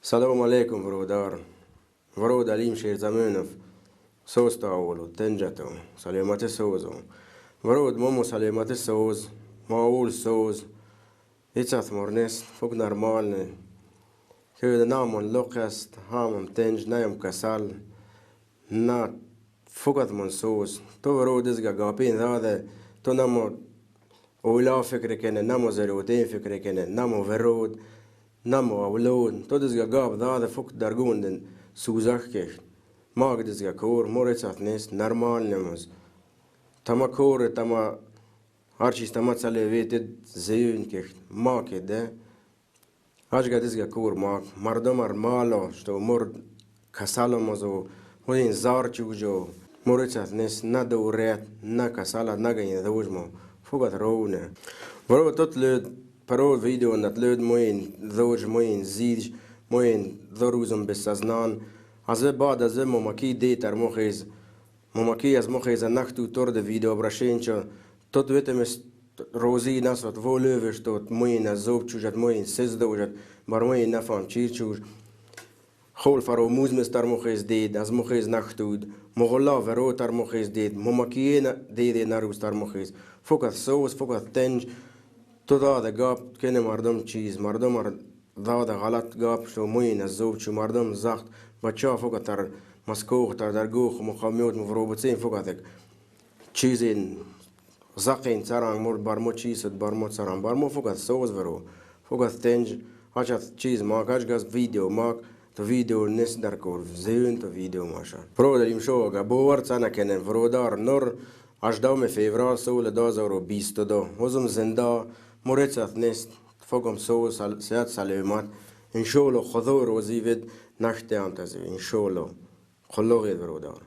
Салом алейкум, бародар. Варод Алим Шерзаминов. Соз таавулу, тенджату, салемати созу. Варод мому салемати соз, маул соз. Ицат морнес, фук нормальный. Кёда намон локаст, хамам тенж, наям касал. На фукат мон соз. То варод изга гапин даде, то намо ойла фикр кене, намо зеротин фикр кене, намо верод. Намо авлод, то дизга гап даде фук даргунден сузах кехт. Маг дизга кор, морецат нест, нормальнемоз. Тама коре, тама арчис тама цалеветед зеюн кехт. Маке, де? Ажга дизга кор маг, мардомар мало, что мор касаломозо, модин зар чугжо. Морецат нест, на доурет, на касала, на гаин дожмо. Фугат роуне. Варо тот лед парол видео над лед моин дож моин зидж моин дорузом бесазнан. Аз бад аз момаки дейтар мохез момаки аз мохез нахту торде видео обращенчо тот ветемес рози насот волövеш тот моин аз зоб чужат моин сездожат бар моин нафам чирчуж хол фаро музместар мохез дед аз мохез нахтуд могола веротар мохез дед момаки деде нарустар мохез фокат соус фокат тенж то дада гап кене мардум чиз мардум дада ғалат гап шо моин аз зоб чу мардум захт бача фокатар маскох тар даргох мухаммед мвробцин фокатек чизин зақин царанг мур бармо чизот бармо царан бармо фокат соз веро фокат тенж ачат чиз мак ачгаз видео мак то видео нес даркор зеюн то видео маша продарим шога бовар цана кенен вродар нор 18 феврал соли 2022 ҳозум зинда морецат нест фокам соз сеат саломат иншоалло худо розӣ вед нахтеам тази иншоалло. Құллық ет, бародар.